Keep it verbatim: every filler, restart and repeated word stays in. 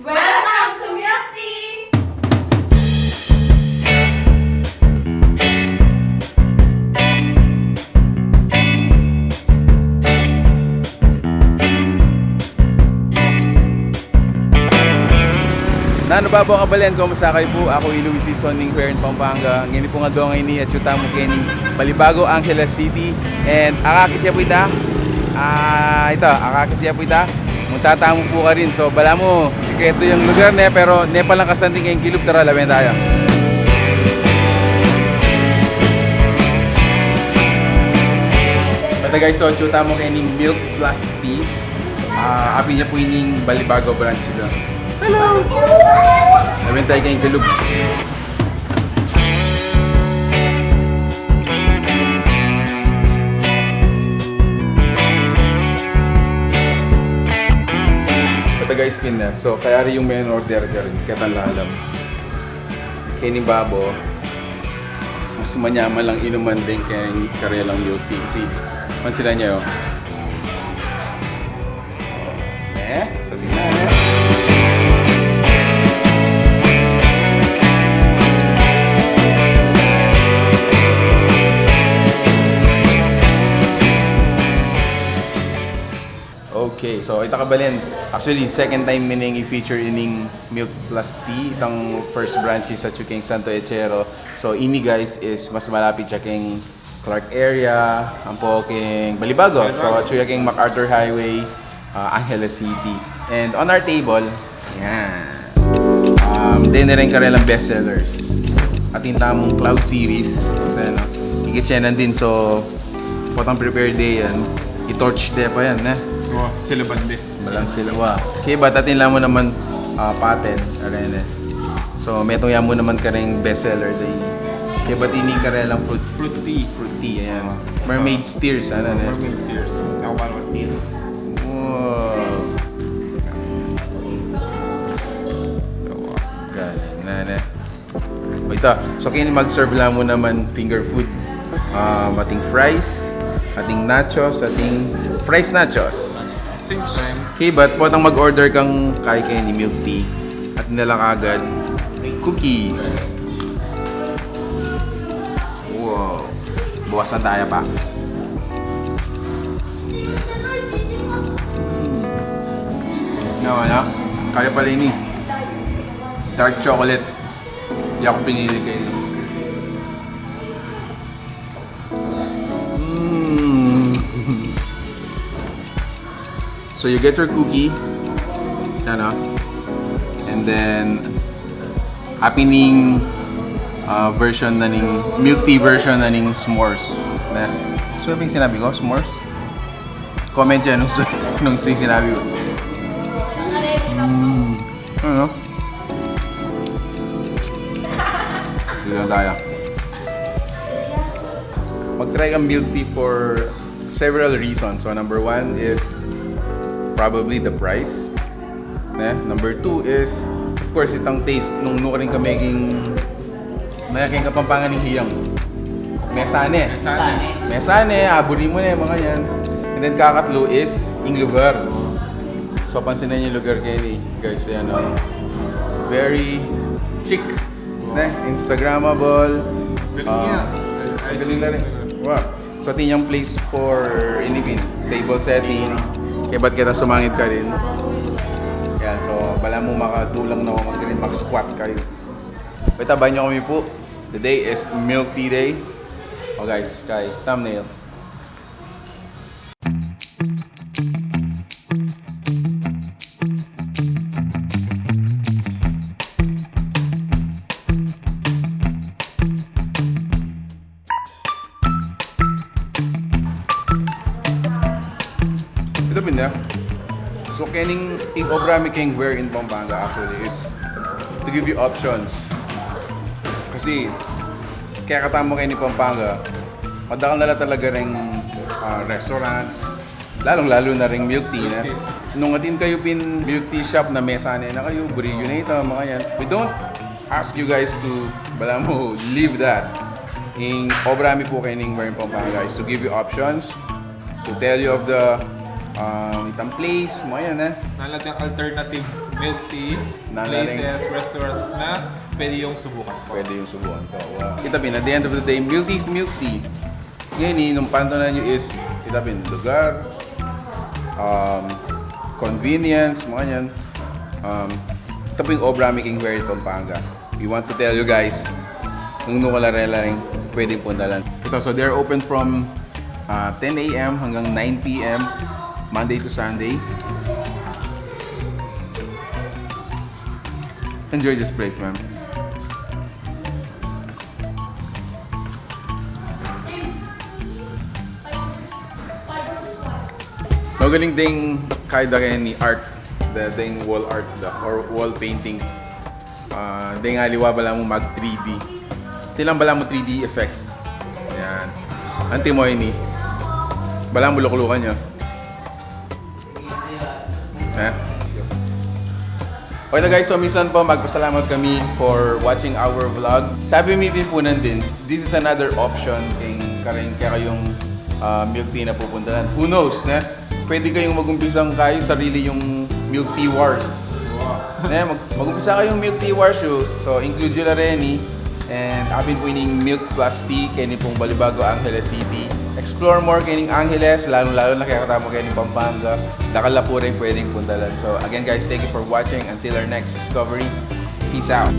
Welcome to Milk Tea! Nanu babo, kabalen, kumusta kayu pu? Aku i Luis Sison ning Quer in Pampanga. Ngeni pung aldo ngeni, atyu tamu keni Balibago, Angeles City. And akakit ye pu ita. Ah, ita, akakit ye pu ita. Munta tamu pu karin. So, balamu sikretu yang lugar ne, pero ne pa lang kasanting keng kilub, tara, lawen taya. Basta guys, so atyu tamu keni Milk Plus Tea. Ah, apin ya pu ining Balibago branch da. Hello! Lawen taya keng kilub. Basta guys, pin na. So, kayari yung main order, karin, ketang lalam. Keni babo, mas manyaman lang inuman deng keng karelang milk tea. Kasi, pansinan yu, o. Eh, sabi na, eh. Okay, so ita, kabalen. Actually, second time mi neng i-feature ining Milk Plus Tea. Itang first branch is atyu keng Santo Echero. So, ini, guys, is mas malapit ya keng Clark area, ampo keng Balibago. So, atyu ya keng MacArthur Highway, ah, Angeles City. And on our table, yan. Um, deni reng karelang best sellers. Atin tamung Cloud Series. Ayan, no? Ikit siya nandin. So, potang prepare de yan. I-torch de pa yan, ne? O, sila bande. Balang sila, wa. Kaybat atin la mu naman, ah, patent, karene. So, metung ya mu naman kareng best seller da ini. Kaybat ini karelang fruit, fruit tea. Fruit tea, ayan. Mermaid's Tears, ano, ne? Mermaid Tears. Ako pa naman, tears. Wow. Galing na, ne? O, ita. So, keni mag-serve la mu naman finger food. Ah, ating fries, ating nachos, ating fries nachos. Same time. Kaybat potang mag-order kang keni keni milk tea, atin na la kagad cookies. Wow. Bawasan taya pa. Hmm. Nawa na. Kaya pala ini. Dark chocolate. Di aku pinili keni. Mm. So you get your cookie. Yan, ah. And then, apin ning, ah, version na ning, milk tea version na ning s'mores. Na, so, yung sinabi ko, s'mores? Comment yan nung, nung sinabi ko. Mm. Ano? Dito na tayo. Mag-try kang milk tea for several reasons. So, number one is probably the price. Ne? Number two is, of course, itang taste nung nukarin kami king Maya keng Kapampangan ning hiyang. Mesane. Mesane. Mesane, aburi mu ne, mga yan. And then kakatlo is ing lugar. So, pansinan yu ing lugar keni, guys. Ayan, o. Very chic. Ne? Instagrammable. Galing Ah, niya. Galing na rin. Wow. So, atin yang place for ini pin, table setting. Kaybat kita sumangit karin. Yan, so, balamu makadulang na karin, maka-squat karin. Paitabay nyo kami pu. Today is milk tea day. O guys, kay thumbnail. Ita pin ne. So, kening ing obra mi keng Where in Pampanga actually is to give you options. Kasi, kaya katamu keni Pampanga, madakal na la talaga ring, ah, restaurants, lalong-lalo na ring milk tea, ne? Nung atin kayu pin milk tea shop na mesane na kayu, buri yu na ita, mga yan. We don't ask you guys to, balamu, leave that. Ing obra mi pu kening Where in Pampanga is to give you options, to tell you of the Um, itang place, mga yan, eh. Nala tayang alternative milk tea Nala rin. places, restaurants na pwede yung subukan. Pwede yung subukan ko. Wow. Ita pin, at the end of the day, milk tea is milk tea. Ngayon, eh, nung pantunan nyo is, ita pin, lugar, um, convenience, mga yan. Um, ita pin obra mi king Very Pampanga. We want to tell you guys, nung nung wala rela rin, pwedeng puntalan. Ito, so they're open from uh, ten a m hanggang nine p m, Monday to Sunday. Enjoy this place, man. Magaling ding kaida kaya ni art, the ding wall art da, or wall painting. Ah, ding aliwa bala mu mag three D. Tilang bala mu three D effect. Yan. Anti mo ini. Bala mu luklukan niya. Eh? Okay na guys, so minsan po magpasalamat kami for watching our vlog. Sabi mi pin pu nandin, this is another option king karing kaya kayong ah, milk tea na pupuntahan. Who knows, ne? Pwede kayong mag-umpisang kayo sarili yung milk tea wars. Ne, mag mag-umpisa kayong milk tea wars yu. So include yu na rin eh. And apin po ining Milk Plus Tea kaya pong Balibago, Angeles City. Explore more kaya Angeles, lalong-lalo na kaya katamo kaya Pampanga. Dakal na po rin pwedeng puntalan. So again guys, thank you for watching. Until our next discovery, peace out.